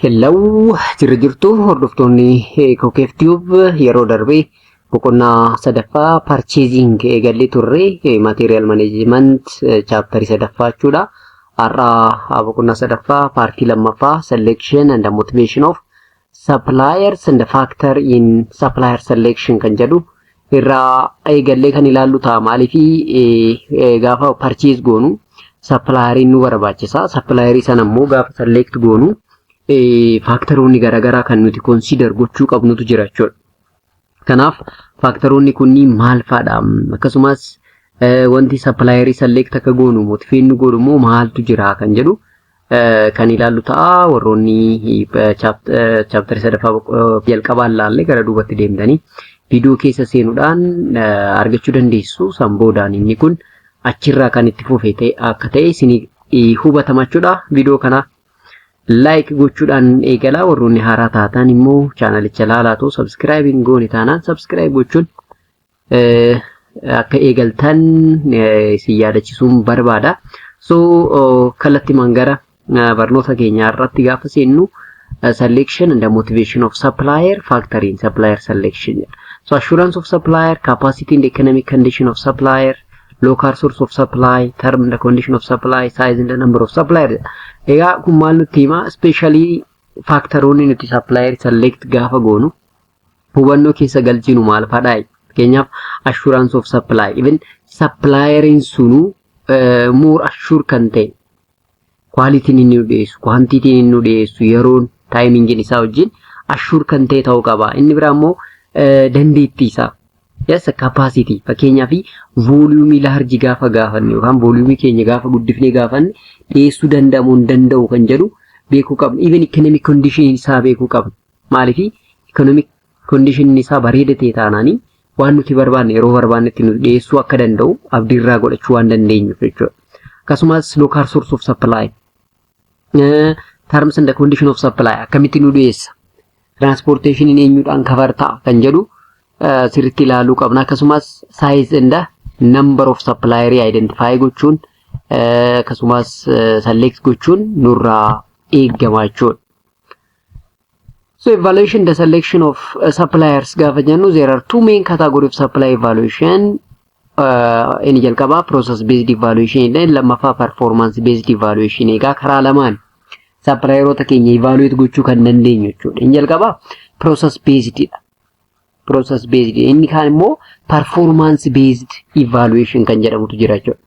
Hello, jirra jirtu hordoftoonni Kokeef Tube. Yeroo darbee boqonnaa sadaffaa purchasing eegallee turre, material management chapterii sadaffaa jechuudha. Har'a boqonnaa sadaffaa partii lammaffaa, selection and motivation of suppliers and factor in supplier selection kan jedhu irraa eegallee kan ilaallu ta'a. Maaliifi gaafa purchase goonu supplieriin nu barbaachisa. Supplierii sana immoo gaafa select goonu factoroonni garaagaraa kan nuti consider gochuu qabnutu jira jechuudha. Kanaaf factoroonni kunniin maal fa'aadha? Akkasumas wanti supplierii select akka goonu motivate nu godhu immoo maaltu jira kan jedhu kan ilaallu ta'a. Warroonni chapterii sadaffaa jalqabaan ilaalle gara duubatti deemtanii viidiyoo keessa seenuudhaan argachuu dandeessu. San boodaan inni kun achirraa kan itti fufe akka ta'e isinii hubatama jechuudha. Viidiyoo kana like gochuudhaan eegalaa. Warroonni haaraa taatan immoo channelicha laalaa ta'u subscribe hin goone taanaan subscribe gochuun akka eegaltan isin yaadachisuun barbaada. So kallattiimaan gara barnoota keenyaa irratti gaafa seennu, selection and the motivation of supplier, factor in supplier selection. So assurance of supplier, capacity and economic condition of supplier, local source of supply, term and the condition of supply, size and the number of supplier. Egaa kun maal nutti hima? Especially factoroonni nuti supplier select gaafa goonu hubannoo keessa galchinu maal fa'aadha? Fakkeenyaaf assurance of supply, even supplieriin sunuu more assure kan ta'e, qualityn inni nu dhiyeessu, quantityn inni nu dhiyeessu, yeroon timingiin isaa wajjin assure kan ta'e ta'uu qaba. Inni biraa immoo dandeettii isaa. Yes, capacity. Fakkeenyaaf volumeii large gaafa gaafanne yookaan volumeii keenya gaafa guddifnee gaafanne dhiyeessuu danda'amuu hin danda'u kan jedhu beekuu qabna. Even economic condition isaa beekuu qabna. Maaliif economic condition isaa bareeda ta'e taanaanii waan nuti barbaanne yeroo barbaannetti nu dhiyeessuu akka danda'u abdiirraa godhachuu waan dandeenyuuf jechuudha. Akkasumas local source of supply, terms and the condition of supply, akkamitti nu dhiyeessa, transportation eenyuudhaan cover ta'a kan jedhu sirriitti ilaaluu qabna. Akkasumas size and the number of supplier identify gochuun akkasumas select gochuun nurraa eeggama jechuudha. So evaluation the selection of suppliers gaafa jennu, there are two main category of supply evaluation. Inni jalqabaa process based evaluation, inni lammaffaa performance based evaluation. Egaa karaa lamaan supplieroota keenya evaluate gochuu kan dandeenyu jechuudha. Inni jalqabaa process based dha. Process based, inni kaan immoo performance based evaluation kan jedhamutu jira jechuudha.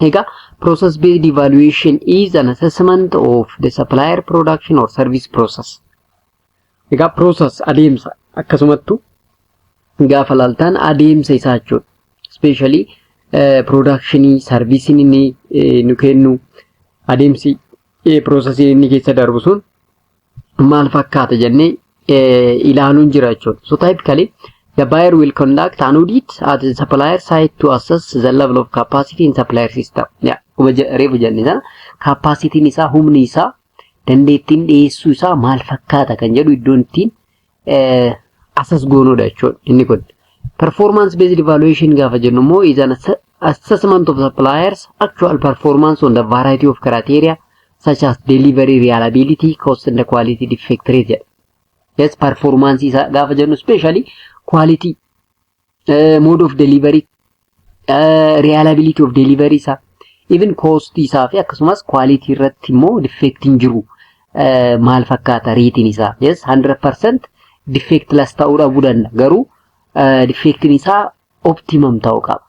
Egaa process based evaluation is an assessment of the supplier production or service process. Egaa process adeemsa akkasumattu gaafa laaltan adeemsa isaa jechuudha. Especially productionii serviceiin inni nu kennu, adeemsi processiin inni keessa darbu sun maal fakkaata jennee ilaaluun jira jechuudha. So typically the buyer will conduct an audit at the supplier site to assess the level of capacity in supplier system. Yeah, kuma reefu jenne sana capacityn isaa, humni isaa, dandeettiin dhiyeessuu isaa maal fakkaata kan jedhu iddoon ittiin assess goonuudha jechuudha inni kun. Performance based evaluation gaafa jennu immoo is an assessment of suppliers actual performance on the variety of criteria such as delivery reliability, cost and quality defect rate jedha. Yes, performance isaa gaafa jennu especially quality, mode of delivery, reliability of delivery isaa, even cost isaa fi akkasumas quality irratti immoo defectiin jiru maal fakkaata rateiin isaa. Yes, 100% defectless ta'uu dhabuu danda'a, garuu defectiin isaa optimum ta'uu qaba.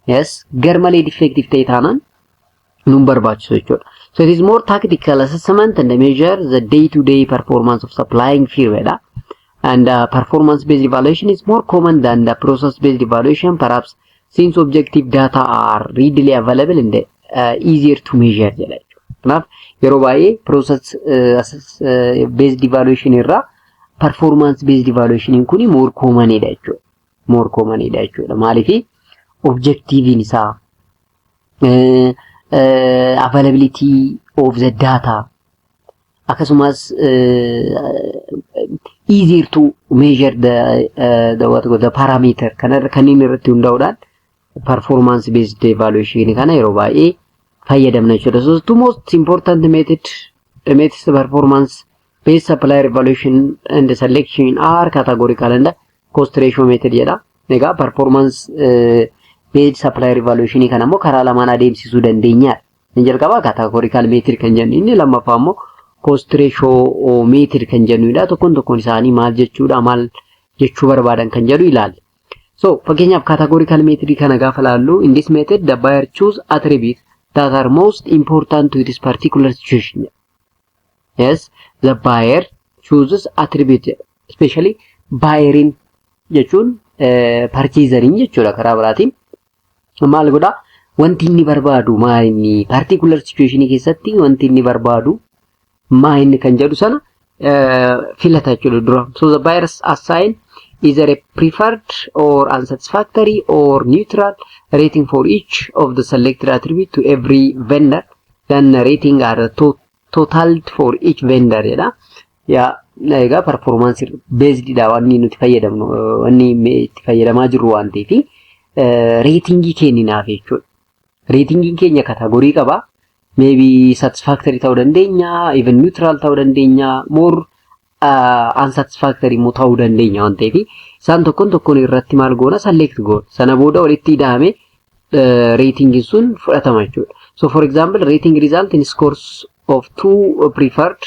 Yes, gar malee defective ta'e taanaan nun barbaachisu jechuudha. So it is more tactical assessment and measure the day-to-day performance of supplying firm dha. And performance-based evaluation is more common than the process-based evaluation, perhaps since objective data are readily available and easier to measure jedha jechuudha. Kanaaf yeroo baay'ee process based evaluation irraa performance based evaluation kun more commonidha jechuudha. More commonidha jechuudha. Maaliif objectiviin isaa, availability of the data, akkasumas easier to measure the what the parameter kanarra kanneen irratti hundaa'uudhaan performance based evaluation kana yeroo baay'ee fayyadamna jechuudha. So two most important methods performance Best supplier evaluation and selection are categorical and cost ratio method jedha. Egaa performance based supplier evaluation kana immoo karaa lamaan adeemsisuu dandeenyaadha. Inni jalqabaa categorical method kan jennu, inni lammaffaa immoo cost ratio method kan jennudha. Tokkoon tokkoon isaanii maal jechuudha, maal jechuu barbaadan kan jedhu ilaalla. So fakkeenyaaf categorical method kana gaafa laallu, in this method the buyer choose attributes that are most important to this particular situation. Yes, the buyer chooses attribute, especially buyerin jechuun purchaserin jechuudha. Karaa biraatiin maal godhaa? Wanti inni barbaadu maal inni particular situation keessatti wanti inni barbaadu maa inni kan jedhu sana filata jechuudha dura. So the buyers assign either a preferred or unsatisfactory or neutral rating for each of the selected attribute to every vendor. Then rating are totaled for each vendor jedha. Yaa, egaa performance based dha wanni nuti fayyadamnu, wanni itti fayyadamaa jirru waan ta'eef ratingii kenninaaf jechuudha. Ratingiin keenya category qaba. Maybe satisfactory ta'uu dandeenya, even neutral ta'uu dandeenya, more unsatisfactory immoo ta'uu dandeenya waan ta'eef isaan tokkoon tokkoon irratti maal goona? Select goona. Sana booda walitti ida'ame ratingiin sun fudhatama jechuudha. So for example, rating result in scores of two preferred,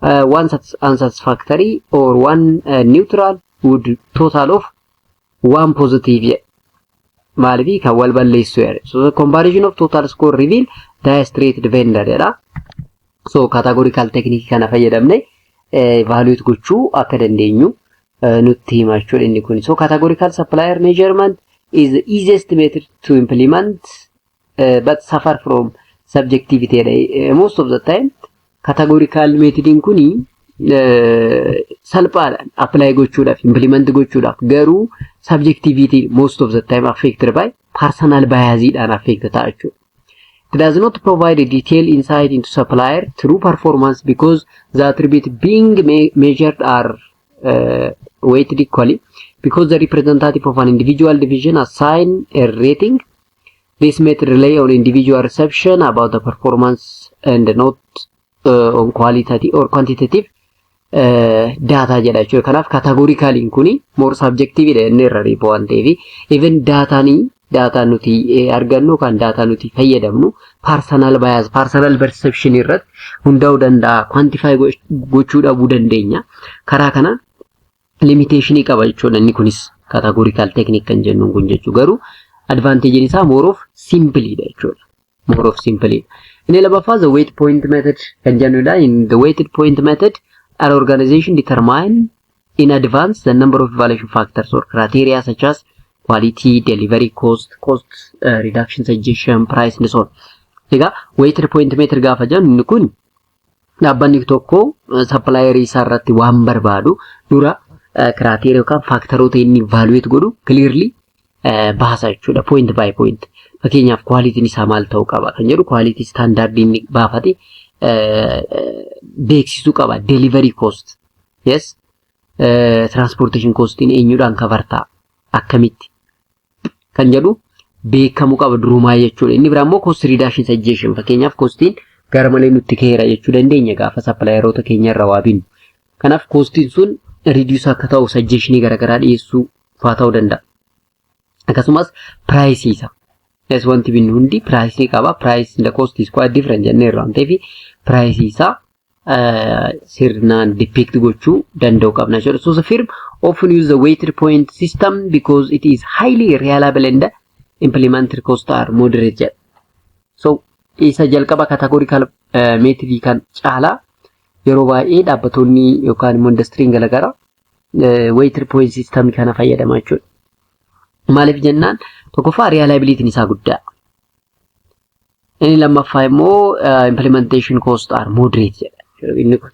one unsatisfactory or one neutral would total of one positive jedha. Maaliif kan wal balleessu jedhe. So the comparison of total score reveal the highest rated vendor jedha. So categorical technique kana fayyadamne evaluate gochuu akka dandeenyu nutti hima jechuudha inni kun. So categorical supplier measurement is the easiest method to implement, but suffer from subjectivity jedha. Most of the time categorical methodiin kuni salphaadha apply gochuudhaaf, implement gochuudhaaf, garuu subjectivity most of the time affected by personal biasdhaan affect ta'a jechuudha. It does not provide a detailed insight into supplier true performance because the attribute being measured are weighted equally. Because the representative of an individual division assign a rating, this method rely on individual perception about the performance and not on qualitative or quantitative data jedha jechuudha. Kanaaf categoricaliin kuni more subjective dha inni irra reefu waan ta'eef, even daataanii daataa nuti argannu kan daataa nuti fayyadamnu personal bias, personal perception irratti hundaa'uu danda'a. Quantify gochuu dhabuu dandeenya. Karaa kana limitationii qaba jechuudha inni kunis categorical technique kan jennuun kun jechuu, garuu advantagein isaa more of simple dha jechuudha. More of simple. Inni lammaffaa the weight point method kan jennudha. In the weighted point method, an organization determine in advance the number of evaluation factors or criteria such as quality, delivery cost, cost reduction suggestion, price and so on. Egaa weighted point method gaafa jennu, inni kun dhaabbanni tokko supplierii isaa irratti waan barbaadu dura criteria yookaan factoroota inni evaluate godhu clearly baasa jechuudha, point by point. Fakkeenyaaf qualityn isaa maal ta'uu qaba kan jedhu, quality standard inni baafate beeksisuu qaba. Delivery cost, yes, transportation costiin eenyudhaan cover ta'a, akkamitti kan jedhu beekamuu qaba durumaa jechuudha. Inni biraa immoo cost reduction suggestion, fakkeenyaaf costiin gara malee nutti ka'eera jechuu dandeenya gaafa supplieroota keenya irraa waa binnu. Kanaaf costiin sun reduce akka ta'u suggestionii garaagaraa dhiyeessuu faa ta'uu danda'a. Akkasumas priceii isaa. Yes, wanti binnu hundi priceii qaba. Price and the cost is quite different jennee irraa waan ta'eef priceii isaa sirnaan depict gochuu danda'u qabna jechuudha. So the firm often use the weighted point system because it is highly reliable and implemented cost are moderate jedha. So isa jalqaba categorical method kan caalaa yeroo baay'ee dhaabbattoonni yookaan immoo industryn garaagaraa weighted point system kana fayyadama jechuudha. Maaliif jennaan, tokkoffaa reliabilityn isaa guddaa. Inni lammaffaa immoo implementation cost are moderate jedha inni kun.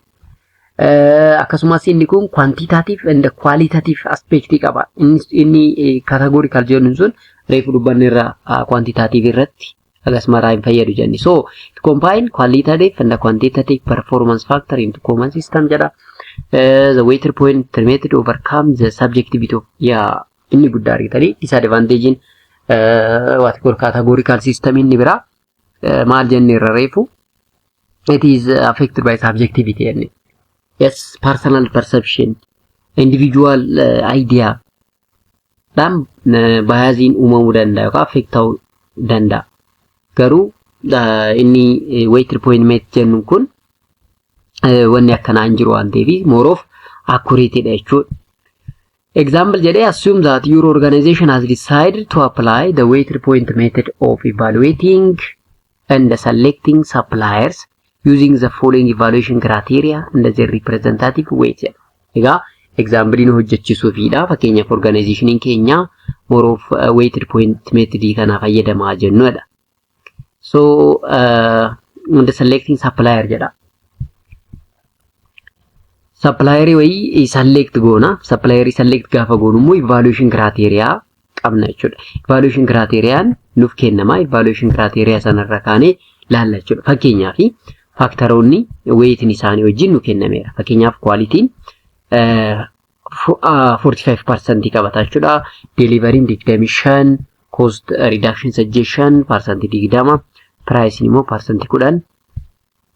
Akkasumas inni kun quantitative and qualitative aspect qaba. Inni categorical jennu sun reefu dubbanne irraa quantitative irratti hagas maraa hin fayyadu jenni. So to combine qualitative and quantitative performance factor into common system jedha. The weighted point method overcome the subjectivity of, yaa, inni guddaa argitanii disadvantagein what call categorical system inni biraa maal jenne irra reefu, it is affected by subjectivity jenne. Yes, personal perception, individual idea dhaan biasiin uumamuu danda'a yookaan affect ta'uu danda'a. Garuu inni weighted point method jennu kun wanni akkanaa hin jiru waan ta'eef more of accurate dha jechuudha. Example jedhee, assume that your organization has decided to apply the weighted point method of evaluating and selecting suppliers using the following evaluation criteria and their representative weight jedha. Egaa example nu hojjechiisuufidha. Fakkeenyaaf, organizationiin keenya more of weighted point method kana fayyadamaa jennudha. So and selecting supplier jedha. Supplierii wayii select goona. Supplierii select gaafa goonu immoo evaluation criteria qabna jechuudha. Evaluation criteriaan nuuf kennama. Evaluation criteria sanarra kaanee laalla jechuudha. Fakkeenyaaf, factoroonni weightiin isaanii wajjin nu kennameera. Fakkeenyaaf, qualityn 45% qabata jechuudha. Deliveryn 25, cost reduction suggestion 20%, priceiin immoo 10%,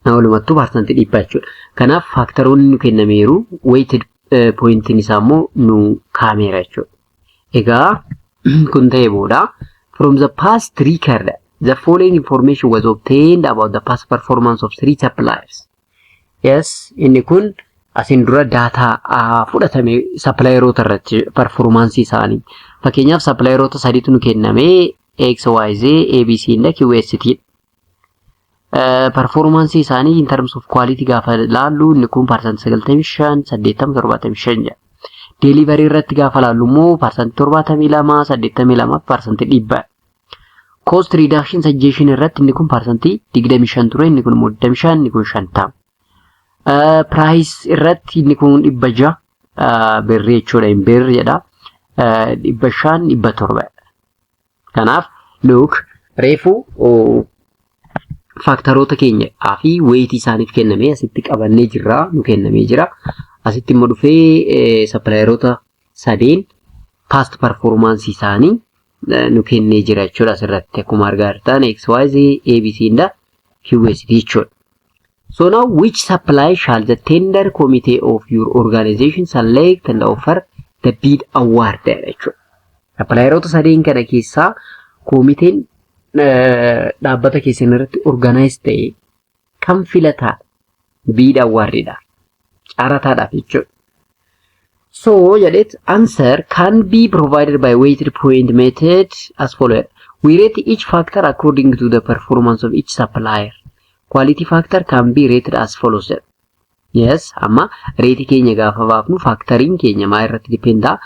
walumattuu 100% jechuudha. Kanaaf factoroonni nu kennameeru, weighted pointiin isaa immoo nu kaameera jechuudha. Egaa kun ta'ee booda, from the past record, the following information was obtained about the past performance of three suppliers. Yes, inni kun asin dura data fudhatame supplieroota irratti performance isaanii. Fakkeenyaaf, supplieroota sadiitu nu kenname: XYZ, ABC and QST. Performance isaanii in terms of quality gaafa laallu inni kun 95%, 80, 75 jedha. Delivery irratti gaafa laallu immoo 72%, 82, 100%. Cost reduction suggestion irratti inni kun 25% ture, inni kun immoo 25, inni kun 50. Price irratti inni kun 600 birrii jechuudha, hin birri jedha. 500, 700. Kanaaf look, reefu factoroota keenya fi weightii isaaniif kenname asitti qabannee jirra, nu kennamee jira. Asitti immoo dhufee supplieroota sadeen past performance isaanii nu kennee jira jechuudha asirratti akkuma argaa jirtan XYZ, ABC and QST jechuudha. So now, which supplier shall the tender committee of your organization select and offer the bid award jechuudha. Supplieroota sadeen kana keessaa koomiteen dhaabbata keessan irratti organize ta'e kan filataa bid awardidha. Carataadhaaf jechuudha. So jedhet, answer can be provided by weighted point method as follows. We rate each factor according to the performance of each supplier. Quality factor can be rated as follows. Yes, amma rateii keenya gaafa baafnu factoriin keenya maa irratti depend ta'a?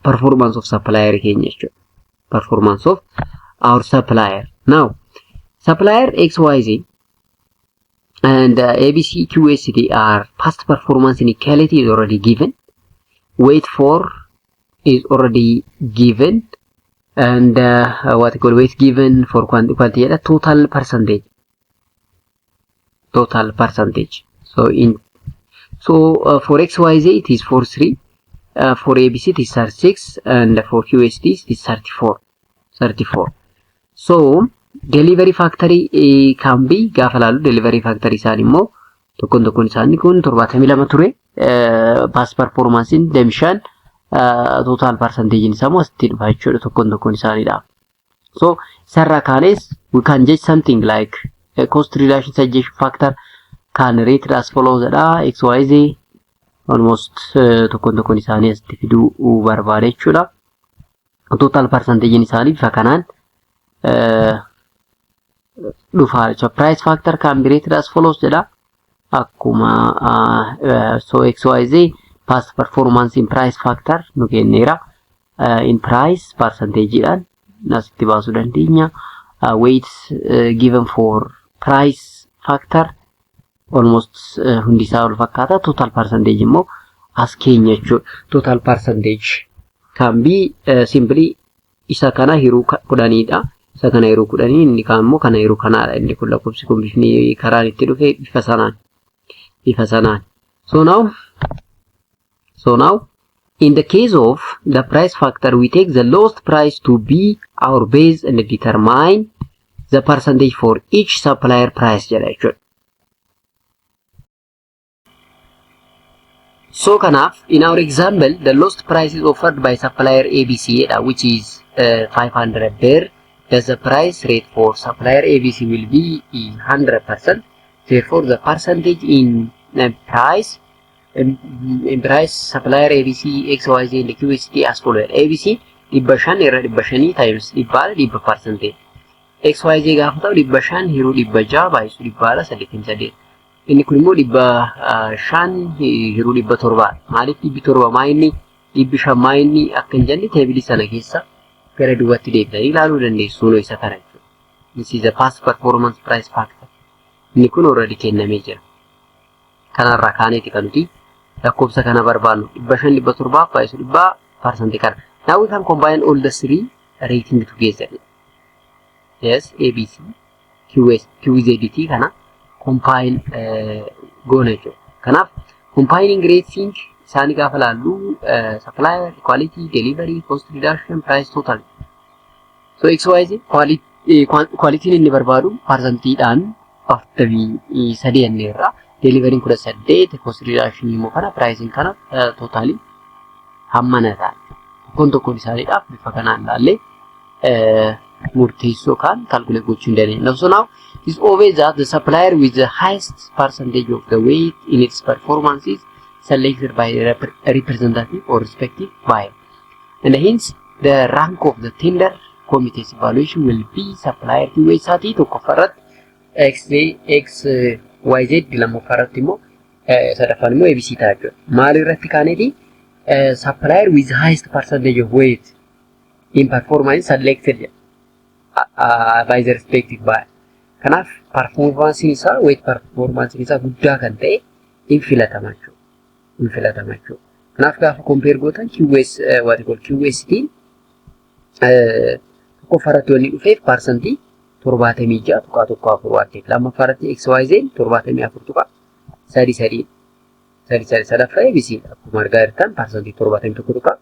Performance of supplier keenya jechuudha. Performance of our supplier. Now, supplier XYZ and ABC QST are past performance in quality is already given. Weight for is already given and what you call weight given for quantity jedha, total percentage, total percentage. So for XYZ it is 43, for ABC it is 36 and for QST it is 34, 34. So delivery factor can be gaafa laalu, delivery factor isaan immoo tokkoon tokkoon isaanii kun 72 ture, past performance 25, total percentage isaa immoo asitti dhufa jechuudha tokkoon tokkoon isaaniidha. So isarraa kaanes we can judge something like cost reduction suggestion factor can rated as follows jedha. XYZ almost tokkoon tokkoon isaanii asitti fiduu barbaada jechuudha. Total percentage isaanii bifa kanaan dhufa jechuudha. Price factor can be rated as follows jedha. Akkuma so XYZ past performance in price factor nu kenneera. In price percentageidhaan asitti baasuu dandeenya. Weight given for price factor almost hundi isaa wal fakkaata. Total percentage immoo as keenya jechuudha. Total percentage can be simply isa kana hiruu 10dha. Isa kana yeroo 10, inni kaan immoo kana yeroo kanaadha. Inni kun lakkoofsi kun bifni karaan itti dhufe bifa sanaan. Bifa sanaan. So now, in the case of the price factor, we take the lowest price to be our base and determine the percentage for each supplier price jedha jechuudha. So kanaaf in our example, the lowest price is offered by supplier ABC jedha, which is 500 birr. Does the price rate for supplier ABC will be 100%. Therefore, the percentage in price supplier ABC, XYZ and QST as follows. ABC 500 irra 500 times 100%. XYZ gaafa ta'u 500 hiruu 600 baay'isu 188. Inni kun immoo 500 hiruu 700. Maaliif 700 maa inni, 500 maa inni akka hin jenne tableii sana keessa gara duubatti deebitanii ilaaluu dandeessu isa kana jechuudha. This is the past performance price factor. Inni kun already kennamee jira. Kanarraa kaaneeti kan nuti lakkoofsa kana barbaannu, 500 700 baay'isu 100% kana. Now we can combine all the three rating together. Yes, ABC, QS, QZT kana combine goona jechuudha. Kanaaf combining rating isaanii gaafa laallu, supplier, quality, delivery, cost reduction, price total. So XYZ quality inni barbaadu parsantiidhaan 43 jenneerra. Delivery'n 18, cost reduction immoo kana, pricing kana, totalii hammana ta'a. Tokkoon tokkoon isaaniidhaaf bifa kanaan ilaallee murteessoo kan calculate gochuu hin dandeenya. So now it is obvious that the supplier with the highest percentage of the weight in its performance is selected by the representative or respective buyer. And hence the rank of the tender committee's evaluation will be supplier QST tokkoffaa irratti, X, X, Y, Z lammaffaa irratti immoo, sadaffaan immoo ABC ta'a jechuudha. Maal irratti kaaneeti? Supplier with highest percentage of weight in performance selected by the respective buyer. Kanaaf performancein isaa, weight performancein isaa guddaa kan ta'e in filatama jechuudha. In filatama jechuudha. Kanaaf gaafa compare gootan QS, what you call QST'n tokkoffaa irratti wanni dhufeef 76.14% waan ta'eef, lammaffaa irratti XYZ 74.33 33, sadaffaa ABC akkuma argaa jirtan 71.5% jechuudha.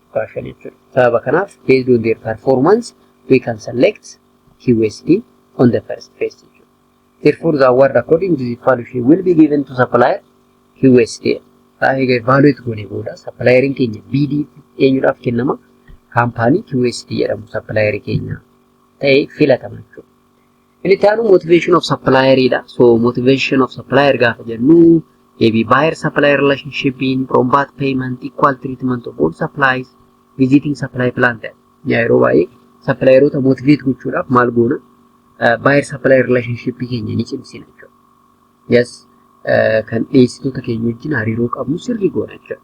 Tuqaa shan jechuudha. Sababa kanaaf based on their performance we can select QST on the first phase jechuudha. Therefore, the award according to the evaluation will be given to supplier QST. Egaa evaluate goonee booda supplieriin keenya BD eenyudhaaf kennama? Kaampaanii QST jedhamu supplierii keenya ta'ee filatama jechuudha. Inni itti aanu motivation of supplieridha. So motivation of supplier gaafa jennu, maybe buyer supplier relationship, prompt payment, equal treatment of all supplies, visiting supply plant. Yeroo baay'ee supplieroota motivate gochuudhaaf maal goona? Buyer supplier relationship keenya ni cimsina jechuudha. Yes, kan dhiyeessitoota keenya wajjin hariiroo qabnu sirrii goona jechuudha.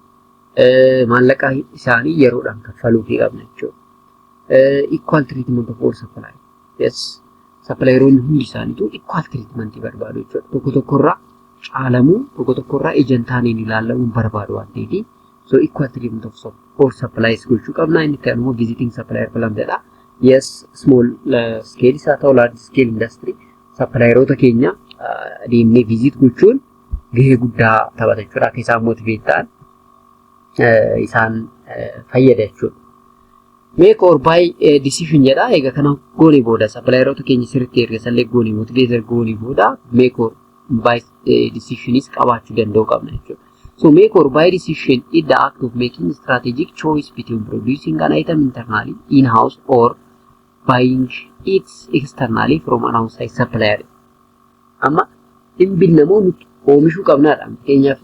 Maallaqa isaanii yeroodhaan kaffaluufii qabna jechuudha. Equal treatment of all supply. Yes, supplieroonni hundi isaaniitu equal treatment barbaadu jechuudha. Tokko tokkorraa caalamuu, tokko tokkorraa ejantaaniin ilaalamuu barbaadu waan ta'eef, so equal treatment of all supplies gochuu qabna. Inni itti aanu immoo visiting supplier plant jedha. Yes, small scale isaa ta'u large scale industry supplieroota keenya deemnee visit gochuun gahee guddaa taphata jechuudha. Akka isaan motivate ta'an isaan fayyada jechuudha. Make or buy decision jedha. Egaa kana goonee booda, supplieroota keenya sirriitti erga select goonee, motivate goonee booda, make or buy decisionis qabaachuu danda'uu qabna jechuudha. So make or buy decision is the act of making strategic choice between producing an item internally, in-house, or buying it externally from an outside supplier. Amma hin binna moo nuti oomishuu qabnaadha. Fakkeenyaaf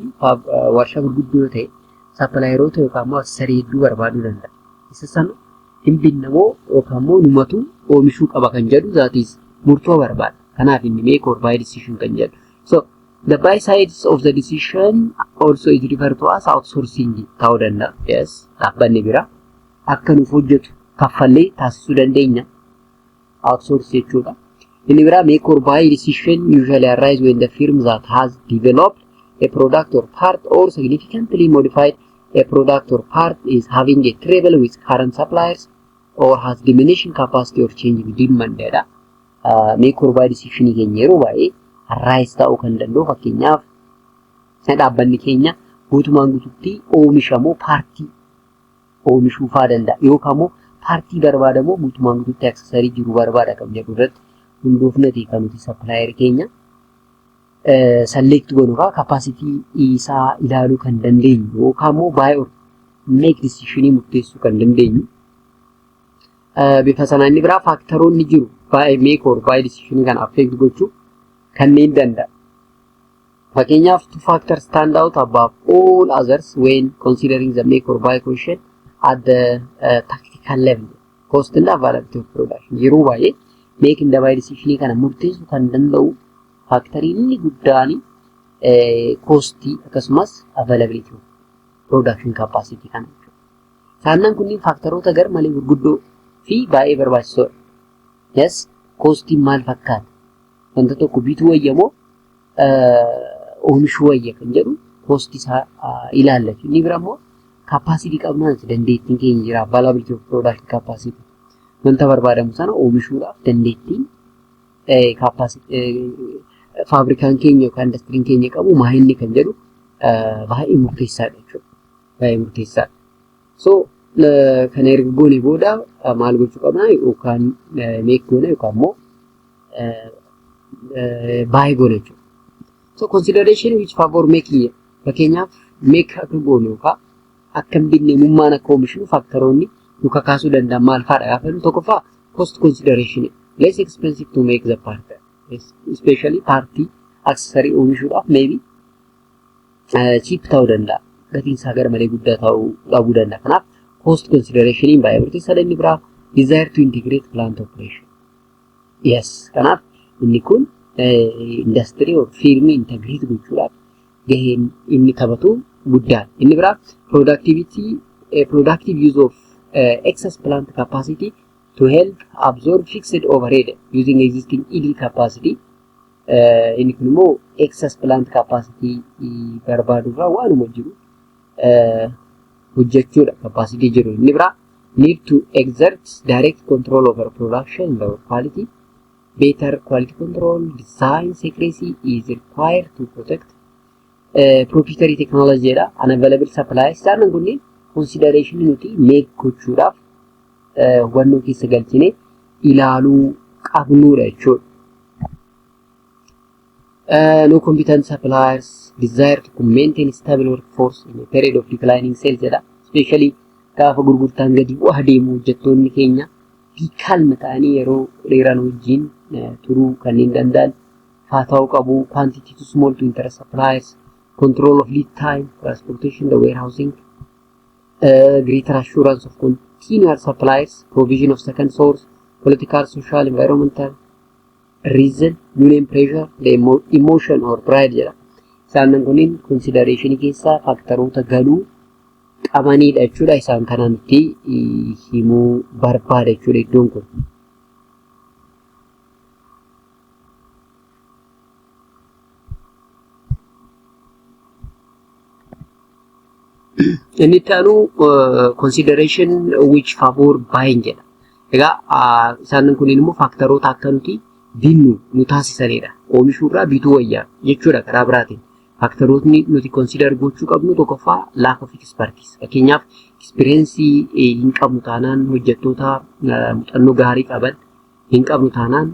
warshaa gurguddoo yoo ta'e supplieroota yookaan immoo accessory hedduu barbaaduu danda'a. Isa sana hin binna moo yookaan immoo numatu oomishuu qaba kan jedhu, that is murtoo barbaada. Kanaaf inni make or buy decision kan jedhu. So the buy sides of the decision also is referred to as outsourcing ta'uu danda'a. Yes, dhaabbanni biraa akka nuuf hojjetu kaffallee taasisuu dandeenya. Outsource jechuudha. Inni biraa, make or buy decision usually arise when the firm that has developed a product or part or significantly modified a product or part is having a trouble with current suppliers or has diminishing capacity or changing demand jedha. Make or buy decision keenya yeroo baay'ee arise ta'uu kan danda'u, fakkeenyaaf dhaabbanni keenya guutumaan guututti oomishamoo partii oomishuu faa danda'a yookaan immoo partii barbaadamoo guutumaan guututti accessory jiru barbaada kan jedhu irratti hundoofnati kan nuti supplier keenya Select goonu irraa capacity isaa ilaaluu kan dandeenyu yookaan immoo buy or make decisionii murteessuu kan dandeenyu bifa sanaan. Inni biraa factoroonni jiru baay'ee make or buy decisionii kana affect gochuu kanneen danda'a. Fakkeenyaaf, two factors stand out above all others when considering the make or buy question at the tactical level. Cost and availability of production. Yeroo baay'ee make and buy decisionii kana murteessuu kan danda'u factorii inni guddaan costii akkasumas availability of production capacity kana jechuudha. Isaan kunniin factoroota gar malee gurguddoo fi baay'ee barbaachisoodha. Yes, costiin maal fakkaata? Wanta tokko bituu wayya moo oomishuu wayya kan jedhu costii isaa ilaallatu. Inni bira immoo capacity qabnaa, dandeettiin keenya jira, availability of production capacity. Wanta barbaadamu sana oomishuudhaaf dandeettiin faabrikaan keenya yookaan indastiriin keenya qabu maa inni kan jedhu baay'ee murteessaadha jechuudha. Baay'ee murteessaadha. So kana erga goone booda maal gochuu qabna? Yookaan make goone yookaan immoo buy goone jechuudha. So consideration which favor making, fakkeenyaaf make akka goonu yookaan akka hin binne, mummaan akka oomishnu factoroonni nu kakaasuu danda'an maal fa'aadha gaafa jennu, tokkoffaa cost consideration, less expensive to make the part, especially partii, accessory oomishuudhaaf maybe cheap ta'uu danda'a. Gatiin isaa gara malee guddaa ta'uu dhabuu danda'a. Kanaaf cost consideration baay'ee murteessaadha. Inni biraa desire to integrate plant operation. Yes, kanaaf inni kun industirii or firmii integrate gochuudhaaf gaheen inni taphatu guddaadha. Inni biraa productivity, productive use of excess plant capacity to help absorb fixed overhead using existing idle capacity. Inni kun immoo excess plant capacity barbaadurraa waanuma jiru hojjechuudha capacity jiru. Inni biraa need to exert direct control over production and quality. Better quality control, design secrecy is required to protect proprietary technology jedha. Unavailable supplies, isaan kunneen consideration nuti make gochuudhaaf hubannoo keessa galchine ilaaluu qabnudha jechuudha. No competent suppliers, desire to maintain stable workforce in a period of declining sales jedha. Especially gaafa gurgurtaan gadi bu'aa deemu hojjettoonni keenya calm ta'anii yeroo dheeraan wajjin turuu kanneen danda'an faa ta'uu qabu. Quantity too small to interest suppliers, control of lead time, transportation, the warehousing, greater assurance of continual supplies, provision of second source, political, social, environmental reason, union pressure, the emotion or pride jedha. Isaan kunniin consideration keessaa factoroota galuu qabanidha jechuudha. Isaan kana nutti himuu barbaada jechuudha iddoon kun. Inni itti aanu consideration which favor buying jedha. Egaa isaan kunniin immoo factoroota akka nuti binnu nu taasisanidha. Oomishuurraa bituu wayyaa jechuudha karaa biraatiin. Factorootni nuti consider gochuu qabnu tokkoffaa lack of expertise. Fakkeenyaaf, experience hin qabnu taanaan, hojjettoota muuxannoo gaarii qaban hin qabnu taanaan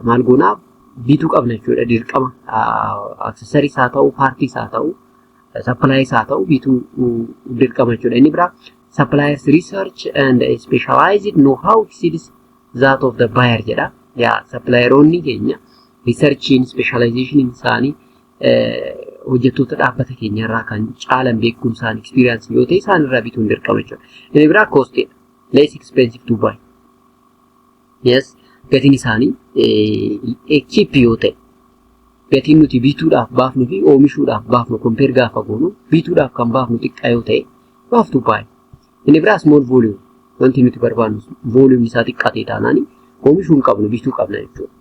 maal goonaa? Bituu qabna jechuudha dirqama. Accessories haa ta'u, parties haa ta'u, supplies haa ta'u, bituu dirqama jechuudha. Inni biraa suppliers research and specialized know-how exceeds that of the buyer jedha. Yaa, supplieroonni keenya researchiin, specialization isaanii hojjettoota dhaabbata keenya irraa kan caalan beekumsaan experience yoo ta'e isaan irraa bituun dirqama jechuudha. Inni biraa costidha. Less expensive to buy. Yes, gatiin isaanii cheap yoo ta'e, gatiin nuti bituudhaaf baafnu fi oomishuudhaaf baafnu compare gaafa goonu bituudhaaf kan baafnu xiqqaa yoo ta'e, baaftu buy. Inni biraa small volume, wanti nuti barbaannu volume isaa xiqqaa ta'e taanaan oomishuu hin qabnu, bituu qabna jechuudha.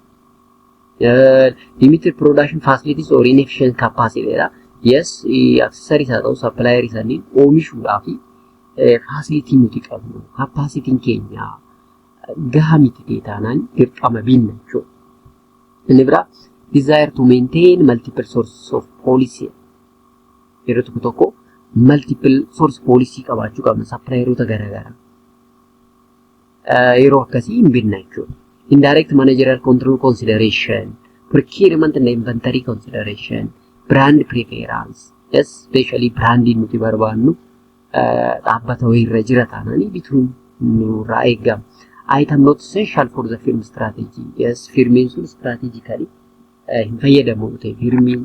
Limited production facilities or inefficient capacity dha. Yes, accessories haa ta'u, supplier isaanii oomishuudhaaf facility nuti qabnu, capacity keenya gahaa miti ta'e taanaan dirqama binna jechuudha. Inni biraa desire to maintain multiple sources of policy. Yeroo tokko tokko multiple source policy qabaachuu qabna, supplieroota garaagaraa. Yeroo akkasii hin binna jechuudha. Indirect managerial control consideration, Procurement and inventory consideration, brand preference, yes, especially brandiin nuti barbaannu dhaabbata wayiirra jira taananii bituun nurraa eegama. Item not essential for the firm strategy. Yes, firmiin sun strategically hin fayyadamu ta'e firmiin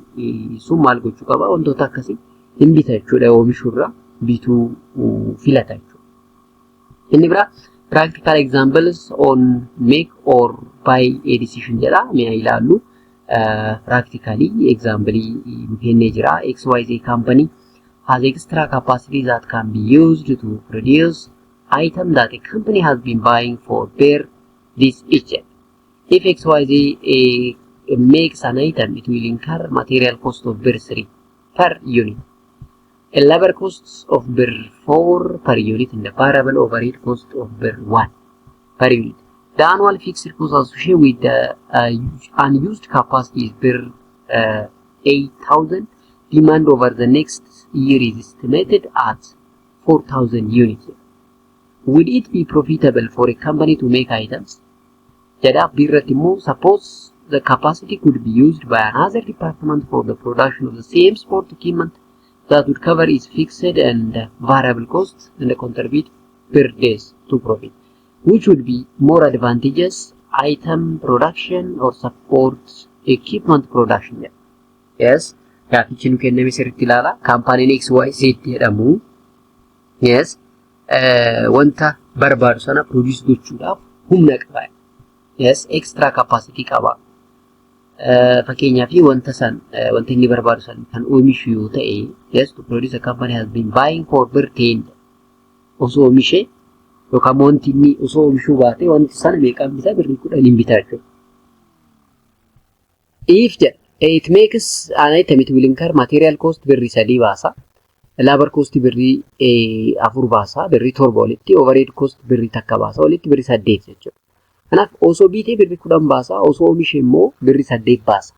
sun maal gochuu qaba? Wantoota akkasii hin bita jechuudha, oomishuurra bituu filata jechuudha. Inni biraa practical examples on make or buy a decision jedha. Mee ilaallu. Practically example nu kennee jira. XYZ company has extra capacity that can be used to produce item that a company has been buying for birr this each. If XYZ makes an item, it will incur material cost of birr 3 per unit, a labor cost of birr 4 per unit, and the variable overhead cost of birr 1 per unit. The annual fixed cost associated with the unused capacity is birr 8,000. Demand over the next year is estimated at 4,000 units. Will it be profitable for a company to make items? Jedha. Birratti immoo, suppose the capacity could be used by another department for the production of the same sport equipment that would cover its fixed and variable costs and contribute birr dash to profit. Which would be more advantageous, item production or support equipment production? Yes, gaafichi nu kenname sirriitti ilaala. Kaampaaniin XYZ jedhamu, yes, wanta barbaadu sana produce gochuudhaaf humna qaba. Yes, extra capacity qaba. Fakkeenyaaf wanta san, wanta inni barbaadu san kan oomishu yoo ta'e, yes, to produce, a company has been buying for birr 10. Osoo oomishee yookaan wanti inni osoo oomishuu baate wanti sana meeqaan bitaa? Birrii 10n bitaa jechuudha. If jedha it makes an item, it will incur material cost birrii 3 baasa. Labor cost birrii 4 baasa, birrii 7 walitti, overhead cost birrii 1 baasa, walitti birrii 8 jechuudha. Kanaaf osoo bitee birrii 10 baasa, osoo oomishe immoo birrii 8 baasa.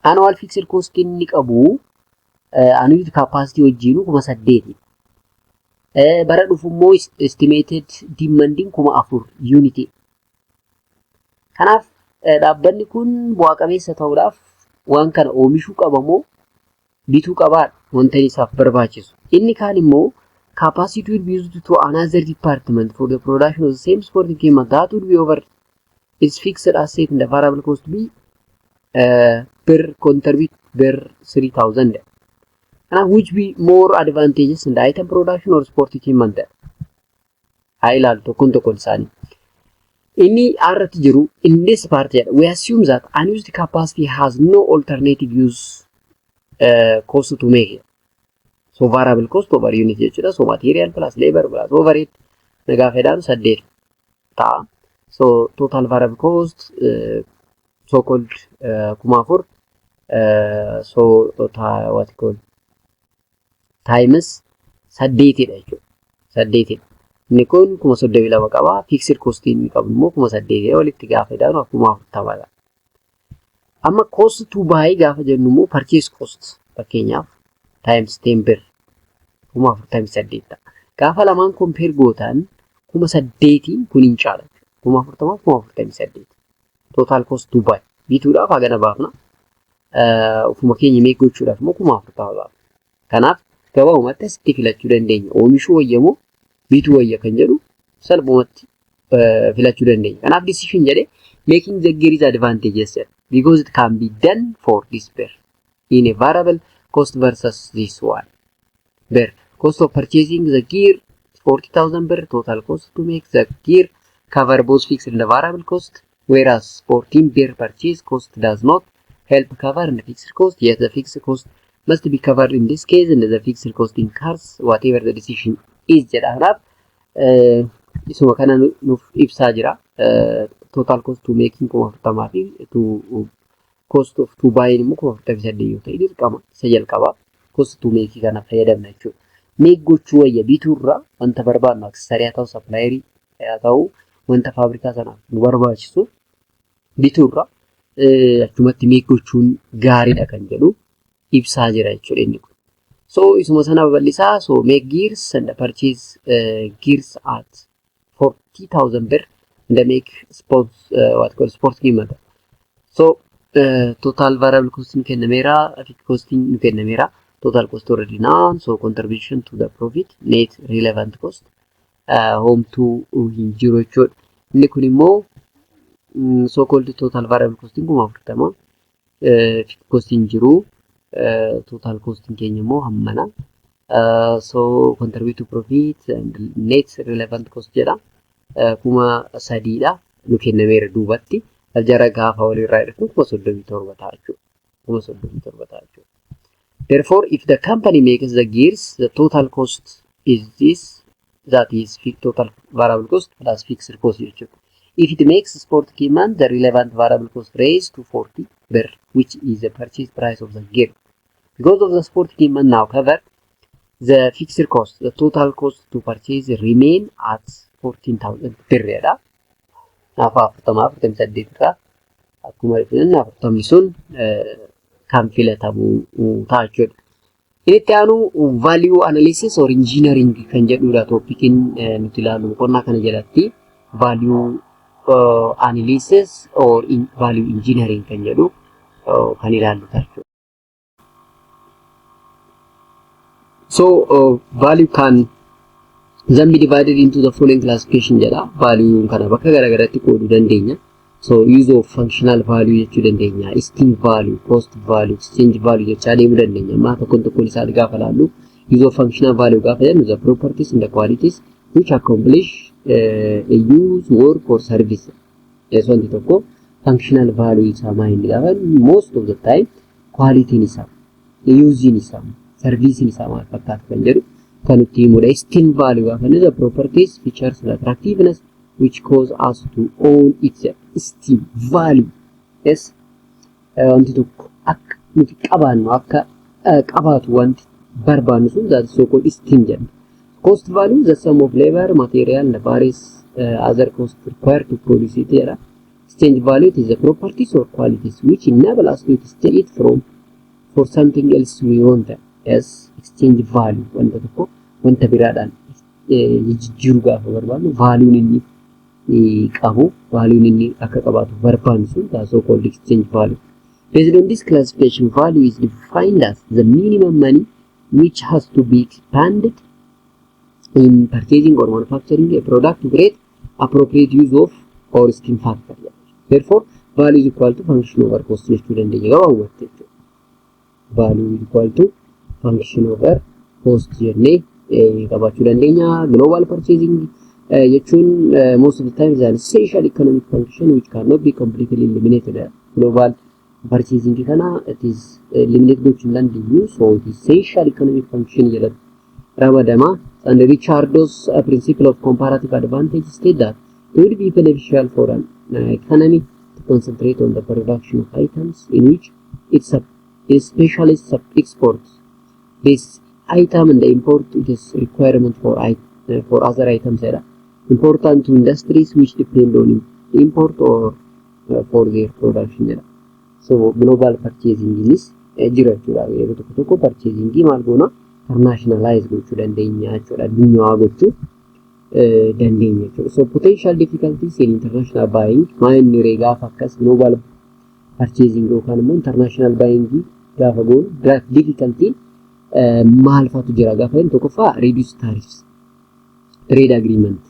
Annual fixed cost inni qabu annual capacity wajjin 8,000. Bara dhufu immoo estimated demandiin 4,000 unit. Kanaaf dhaabbanni kun bu'aa qabeessa ta'uudhaaf waan kana oomishuu qaba moo bituu qabaadha wanta isaaf barbaachisu. Inni kaan immoo capacity will be used to another department for the production of the same sport equipment that would be over its fixed asset and the variable cost be birr contribute birr 3000. Kanaaf which be more advantageous in the item production or sport equipment? Haa ilaalu tokkoon tokkoon isaanii. Inni irratti jiru, in this part jedha, we assume that unused capacity has no alternative use, cost to make. So variable cost over unit jechuudha. So material plus labor plus overhead gaafa jedhamu 8 ta'a. So total variable cost so called 4,000 so what called times 8dha jechuudha. 8dha. Inni kun 32,000 qaba. Fixed cost inni qabu immoo 8,000dha. Walitti gaafa jedhamu 40,000dha. Amma cost to buy gaafa jennu immoo purchase cost fakkeenyaaf times 10 birr 48,000 ta'a. Gaafa lamaan compare gootan 8,000n kun hin caala. 40,000f 48,000. Total cost to buy bituudhaaf hagana baafna. Ofuma keenya make gochuudhaaf immoo 40,000 baafna. Kanaaf gabaabumatti asitti filachuu dandeenya. Oomishuu wayya moo bituu wayya kan jedhu salphumatti filachuu dandeenya. Kanaaf decision jedhee making the gear is advantageous jedha. Because it can be done for this birr in a variable cost versus this one. Birr. Cost of purchasing the gear 40,000 birr. Total cost to make the gear cover both fixed and variable cost, whereas 14 birr purchase cost does not help cover the fixed cost. Yet the fixed cost must be covered in this case and the fixed cost incurs whatever the decision is jedha. Kanaaf isuma kana nuuf ibsaa jira. Total cost to making 40,000 fi to cost of to buying immoo 48,000 yoo ta'e, dirqama isa jalqabaa cost to make kana fayyadamna jechuudha. Make gochuu wayya bituurraa. Wanta barbaadnu, accessory haa ta'u, supplierii haa ta'u, wanta faabrikaa sanaaf nu barbaachisu bituurra achumatti make gochuun gaariidha kan jedhu ibsaa jira jechuudha inni kun. So isuma sana babal'isaa. So make gears and purchase gears at 40,000 birr and make sports what called sports equipment. So total variable cost nu kennameera, fixed cost nu kennameera. Total cost already known, so contribution to the profit, net relevant cost homtuu hin jiru jechuudha. Inni kun immoo so called total variable cost 40,000, fixed cost hin jiru, total cost keenya immoo hammana. So contribute to profit and net relevant cost jedha. 3,000dha nu kennameera duubatti. Jara gaafa walirraa hir'isnu 37,000 ta'a jechuudha. 37,000 ta'a jechuudha. Therefore, if the company makes the gears, the total cost is this, that is total variable cost plus fixed cost jechuudha. If it makes sport equipment, the relevant variable cost raised to 40 birr, which is the purchase price of the gear. Because of the sport equipment now covered the fixed cost, the total cost to purchase remain at 14,000 birr jedha. Kanaaf 40 48 irraa akkuma filanne 40 sun kan filatamu ta'a jechuudha. Inni itti aanu value analysis or engineering kan jedhudha topiciin nuti ilaallu boqonnaa kana jalatti value analysis or value engineering kan jedhu kan ilaallu ta'a jechuudha. So value can then be divided into the following classification jedha. Value kana bakka garaagaraatti qooduu dandeenya. So use of functional value jechuu dandeenya. Esteem value, cost value, exchange value jechaa deemuu dandeenya. Amma tokkoon tokkoon isaa gaafa ilaallu, use of functional value gaafa jennu, the properties and the qualities which accomplish a use, work or service. Yes, wanti tokko functional value isaa maa inni gaafa most of the time quality'n isaa, use'n isaa, service'n isaa maal fakkaata kan jedhu kan nutti himudha. Esteem value gaafa jennu, the properties, features and attractiveness which cause us to own its esteem value. Yes, wanti tokko akka nuti qabaannu, akka qabaatu wanti barbaannu sun, that is so called esteem jenna. Cost value, the sum of labor, material and various other costs required to produce it jedha. Exchange value, it is the properties or qualities which enable us to exchange it from for something else we want. Yes, exchange value wanta tokko wanta biraadhaan jijjiiruu gaafa barbaannu valuun inni qabu, valuun inni akka qabaatu barbaannu sun, that's so called exchange value. Based on this classification, value is defined as the minimum money which has to be expended in purchasing or manufacturing a product to create appropriate use of or esteem factor. Therefore, value is equal to function over cost jechuu dandeenya gabaabumatti jechuudha. Value is equal to function over cost jennee qabaachuu dandeenya. Global purchasing jechuun most of the time is an essential economic function which cannot be completely eliminated. Global purchasing kana it is eliminate gochuu hin dandeenyu, so it is essential economic function jedhama ramadama. And Ricardo's principle of comparative advantage state that it would be beneficial for an economy to concentrate on the production of items in which its specialist exports this item and the import it is requirement for other items jedha. Important to industries which depend on import or for their production jedha. So global purchasing is jira jechuudha. Yeroo tokko tokko purchasing maal goona, internationalize gochuu dandeenya jechuudha. Addunyaa gochuu dandeenya jechuudha. So potential difficulties in international buying maa inni ree gaafa akkas global purchasing yookaan immoo international buying gaafa goonu difficulty maal faatu jira gaafa jennu, tokkoffaa reduce tariffs, trade agreement,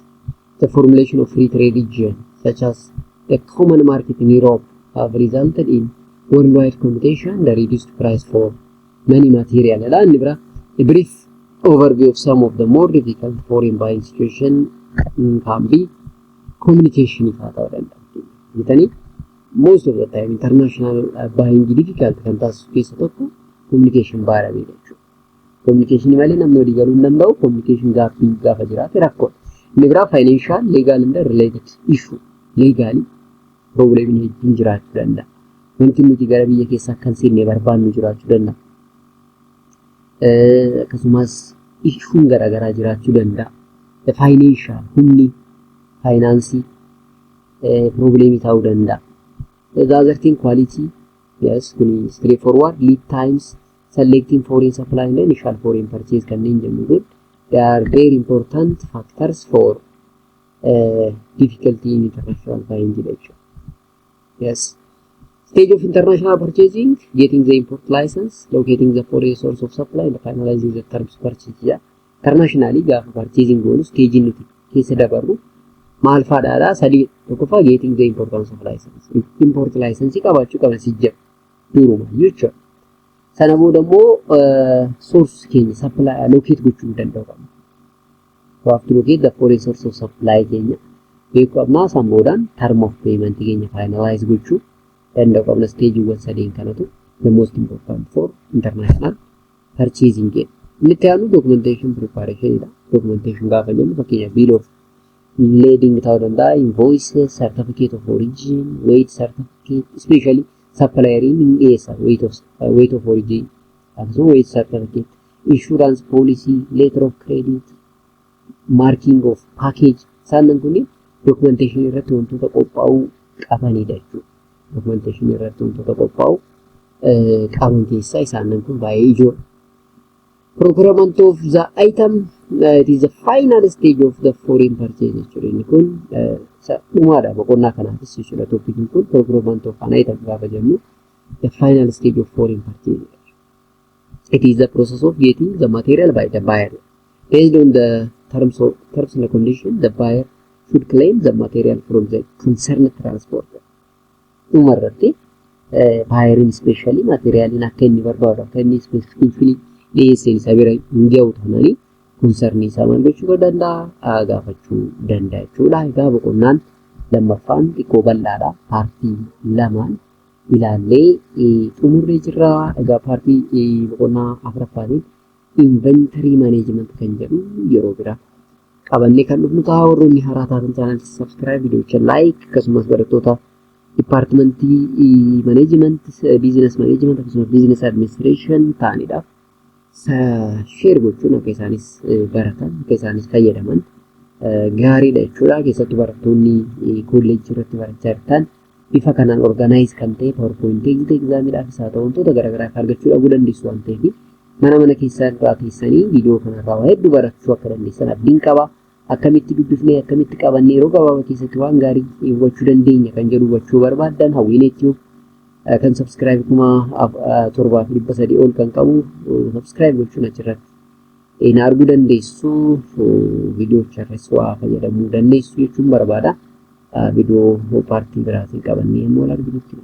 the formulation of free trade region such as the common market in Europe have resulted in worldwide competition and reduced price for many material. Inni biraa, a brief overview of some of the more difficult foreign buying situation can be communication ifaa ta'uu danda'a. Jettanii most of the time international buying difficult kan taasisu keessa tokko communication barrier jechuudha. Communication malee namni walii galuu hin danda'u. Communication gaaffii gaafa jiraate rakkoodha. Inni biraa financial, legal and related issue. Legally problemiin hedduun jiraachuu danda'a. Wanti nuti gara biyya keessaa akka hin seenne barbaannu jiraachuu danda'a. Akkasumas issuun garaagaraa jiraachuu danda'a. Financial humni faayinaansii problemii ta'uu danda'a. The other thing, quality, yes, kuni straightforward, lead times, selecting foreign supply and initial foreign purchase kanneen jennu kun, they are very important factors for difficulty in international buying jechuudha. Yes. Stage of international purchasing: getting the import license, locating the foreign source of supply and finalizing the terms purchase jedha. Internationally gaafa purchasing goonu stage nuti keessa dabarru maal faadhaadha? Sadii. Tokkoffaa, getting the importance of license. Import license qabaachuu qaba si jedhu durumaa jechuudha. Sana booda immoo source keenya supply locate gochuu danda'u qabna. We have to locate the foreign source of supply keenya beekuu qabna. San boodaan term of payment keenya finalize gochuu danda'u qabna. Stageewwan sadeen kanatu the most important for international purchasing jedha. Inni itti aanu documentation preparation dha. Documentation gaafa jennu fakkeenya bill of lading ta'uu danda'a, invoices, certificate of origin, weight certificate, especially supplieriin hin dhiyeessa weight of origin, akkasuma weight certificate, insurance policy, letter of credit, marking of package, isaan kunniin documentation irratti wantoota qophaa'uu qabanidha jechuudha. Documentation irratti wantoota qophaa'uu qaban keessaa isaan kun baay'ee ijoodha. Procurement of the item, it is the final stage of the foreign purchase jechuudha. Inni kun dhumaadha boqonnaa kanaafis jechuudha. Topiciin kun procurement of an item gaafa jennu the final stage of foreign purchase. It is the process of getting the material by the buyer. Based on the terms and condition, the buyer should claim the material from the concerned transporter. Dhumarratti buyeriin specially materialiin akka inni barbaadu, akka inni specification dhiyeesseen isa bira hin gahu taananii concernii isaa maal gochuu danda'a, gaafachuu danda'a jechuudha. Egaa boqonnaan lammaffaan xiqqoo bal'aadha. Partii lamaan ilaallee xumurree jirra. Egaa partii boqonnaa afuraffaatiin inventory management kan jedhu yeroo biraa qabannee kan dhufnu ta'a. Warroonni haaraa taatan channelii subscribe, viidiyoocha like, akkasumas barattoota departmentii management, business management akkasumas business administration ta'anidhaaf share gochuun akka isaanis baratan, akka isaanis fayyadaman gaariidha jechuudha. Keessattuu barattoonni kolleejjii irratti barachaa jirtan bifa kanaan organize kan ta'e PowerPointii exit examiidhaafis haa ta'u wantoota garaagaraa argachuu dhabuu dandeessu waan ta'eef mana mana keessaa irraa teessanii viidiyoo kanarraa waa hedduu barachuu akka dandeessan abdiin qaba. Akkamitti dubbifnee, akkamitti qabannee yeroo gabaabaa keessatti waan gaarii hubachuu dandeenya kan jedhu hubachuu barbaaddan, Hawwiin Tube kan subscribe 7300 ol kan qabu subscribe gochuun achirratti na arguu dandeessu, viidiyoo irras waa fayyadamuu dandeessu jechuun barbaada. Viidiyoo partii biraatiin qabannee immoo wal arginutti.